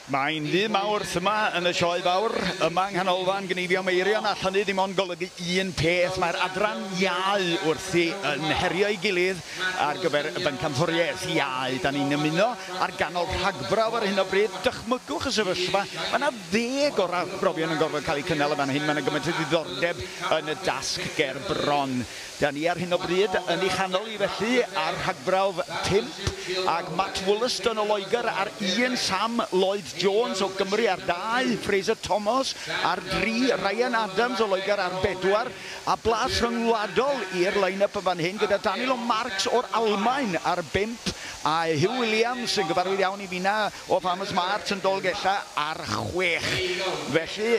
Mae'n ddydd Mawrth yma yn y Sioe Fawr, yma yng Nghanolfan Gneifio Meirion, a hynny ddim ond golygu un peth, mae'r adran iau wrthi yn herio ei gilydd ar gyfer y bencampwriaeth iau. Da ni'n ymuno ar ganol rhagbrawf ar hyn o bryd. Dychmygwch y sefyllfa, mae yna 10 o ragbrofion yn gorfod cael eu cynnal yn fan hyn, mae yna gymaint o ddiddordeb yn y dasg ger bron. Da ni ar hyn o bryd yn ei chanol i felly ar rhagbrawf 5, ac Matt Wollaston o Loegr ar 1, Sam Lloyd Jones o Gymru ar 2, Fraser Thomas ar 3, Ryan Adams o Loegr ar 4, a blas rhyngwladol i'r line-up yn fan hyn gyda Danilo Marks o'r Almaen ar 5, a Hugh Williams yn gyfarwydd iawn i finna o Farmers Mart yn Dolgellau ar 6. Felly,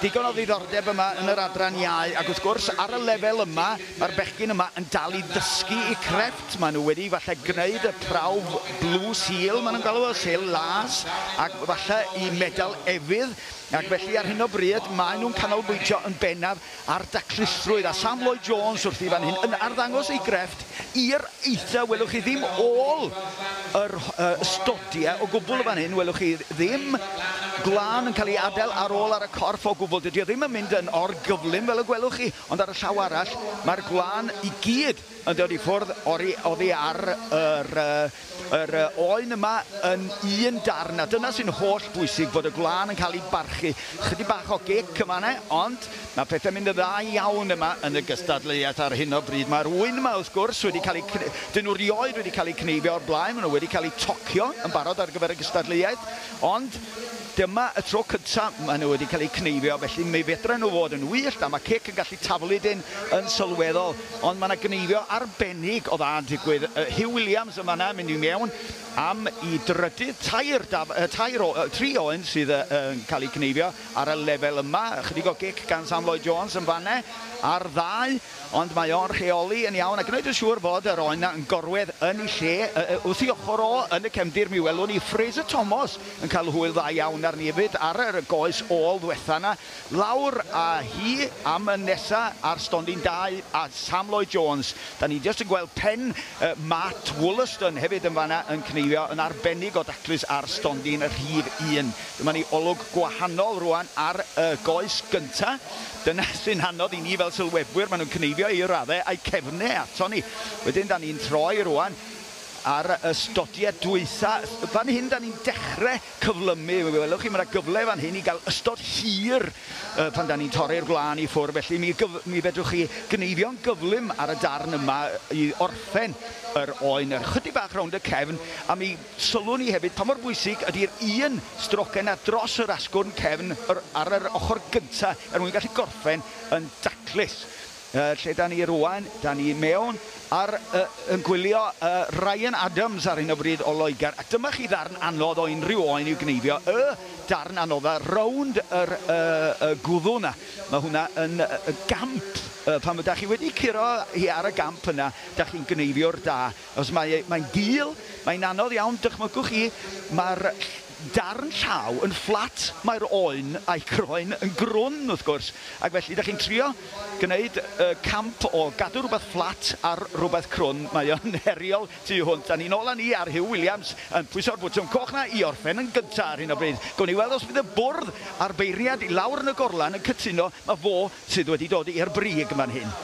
digon o ddiddordeb yma yn yr adran iau, ac wrth gwrs ar y lefel yma, mae'r bechgyn yma yn dal i ddysgu i crefft. Maen nhw wedi falle gwneud y prawf Blue Seal, maen nhw'n galw o, sel las, ac falle i medal efydd, ac felly ar hyn o bryd maen nhw'n canolbwyntio yn bennaf ar daclusrwydd. A Sam Lloyd Jones wrthi fan hyn yn arddangos ei grefft i'r eitha. Welwch chi ddim ôl yr ystodiau o gwbl fan hyn, welwch chi ddim gwlân yn cael ei adael ar ôl ar y corff o gwbl. Dydy o ddim yn mynd yn orgyflym fel y gwelwch chi, ond ar y llaw arall mae'r gwlân i gyd yn dod i ffwrdd oddi ar yr oen yma yn un darn, a dyna sy'n holl bwysig, bod y gwlân yn cael ei barchu. Chydig bach o gic yma ne, ond mae pethau'n mynd yn dda iawn yma yn y gystadleuaeth ar hyn o bryd. Mae'r ŵyn yma wrth gwrs wedi cael ei, dyn nhw rioed wedi cael eu cneifio o'r blaen, maen nhw wedi cael eu tocio yn barod ar gyfer y gystadleuaeth, ond dyma y tro cyntaf maen nhw wedi cael eu cneifio, felly mi fedra nhw fod yn wyllt, a mae cic yn gallu taflu dyn yn sylweddol, ond mae yna gneifio arbennig o dda yn digwydd. Hugh Williams yma yna mynd i mewn am i drydydd tri oen sydd yn cael eu cneifio ar y lefel yma. Chydig o gic gan Sam Lloyd Jones yn fanne ar 2, ond mae o'n rheoli yn iawn a gwneud yn siŵr fod yr oen yn gorwedd yn ei lle. Wrth i ochr o yn y cefndir mi welwn ni Fraser Thomas yn cael hwyl dda iawn arni hefyd ar yr goes ôl ddwetha yna. Lawr a hi am y nesa ar stondin 2 a Sam Lloyd Jones. Da ni jyst yn gweld pen Matt Wollaston hefyd yn fanna yn cneifio yn arbennig o daclus ar stondin y rhif 1. Dyma ni olwg gwahanol rwan ar y goes gynta. Dyna sy'n anodd i ni fel sylwebwyr, maen nhw'n cneifio i raddau a'i cefnau ato ni. Wedyn da ni'n troi rwan ar y stodiau dwytha. Fan hyn da ni'n dechrau cyflymu. Welwch chi, mae yna gyfle fan hyn i gael ystod hir pan da ni'n torri'r gwlân i ffwrdd. Felly mi fedrwch chi gneifio'n gyflym ar y darn yma i orffen yr oen. Yr chydig bach rownd y cefn, a mi sylwn ni hefyd pa mor bwysig ydy'r un strogen yna dros yr asgwrn cefn ar yr ochr gynta er mwyn gallu gorffen yn daclus. Lle da ni rwan, da ni mewn ar yn gwylio Ryan Adams ar hyn o bryd o Loegr. A dyma chi ddarn anodd o unrhyw oen i'w gneifio. Y darn anodda rownd yr gwddw yna. Mae hwnna yn gamp. Pan ydych chi wedi curo hi ar y gamp yna, da chi'n gneifio'r da. Os mae'n gul, mae'n anodd iawn, dychmygwch chi, mae'r darn llaw yn fflat, mae'r oen a'i croen yn grwn wrth gwrs. Ac felly, da chi'n trio gwneud camp o gadw rhywbeth fflat ar rhywbeth crwn. Mae o'n heriol tu hwnt. A ni'n ôl â ni ar Hugh Williams yn pwyso'r bwtwm coch na i orffen yn gyntaf ar hyn o bryd. Gawn ni weld os bydd y bwrdd a'r beirniad i lawr yn y gorlan yn cytuno mae fo sydd wedi dod i'r brig fan hyn.